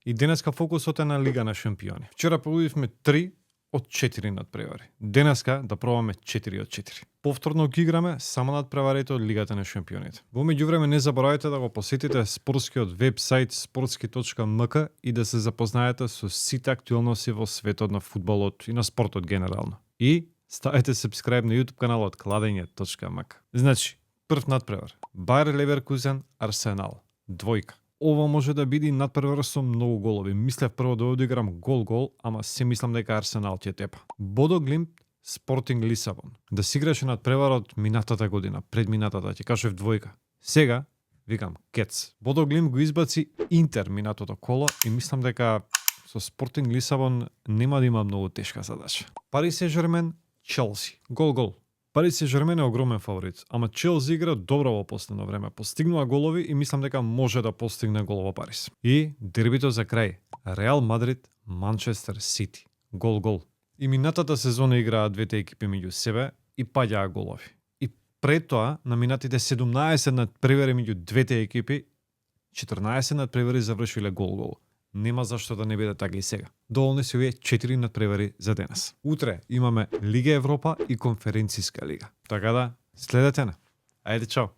И денеска фокусот е на Лига на шампиони. Вчера пробивме 3 од 4 надпревари. Денеска да пробаме 4 од 4. Повторно ги играме само надпреварите од Лигата на шампионите. Во меѓувреме не заборавајте да го посетите спортскиот вебсајт sportski.mk и да се запознаете со сите актуелности во светот на фудбалот и на спортот генерално. И ставете subscribe на YouTube каналот kladenje.mk. Значи, прв надпревар. Bayer Leverkusen Арсенал. Двојка. Ова може да биде надпревар со многу голови. Мислев прво да одиграм гол, ама се мислам дека Арсенал ќе тепа. Бодо Глимт Спортинг Лисабон. Да си играше надпреварот минатата година, предминатата, ќе кажев двојка. Сега викам кец. Бодо Глимт го избаци Интер минатото коло и мислам дека со Спортинг Лисабон нема да има многу тешка задача. Пари Сен-Жермен Челси. Гол. Пари Сен-Жермен е огромен фаворит, ама Челси игра добро во последно време. Постигнува голови и мислам дека може да постигне гол во Парис. И дербито за крај. Реал Мадрид Манчестер Сити. Гол. И минатата сезона играа двете екипи меѓу себе и паѓаа голови. И пред тоа, на минатите 17 надпревари меѓу двете екипи, 14 надпревари завршиле гол. Нема зашто да не биде така и сега. Доволни се овие 4 надпревари за денес. Утре имаме Лига Европа и Конференциска лига. Така да, следете на. Ајде, чао!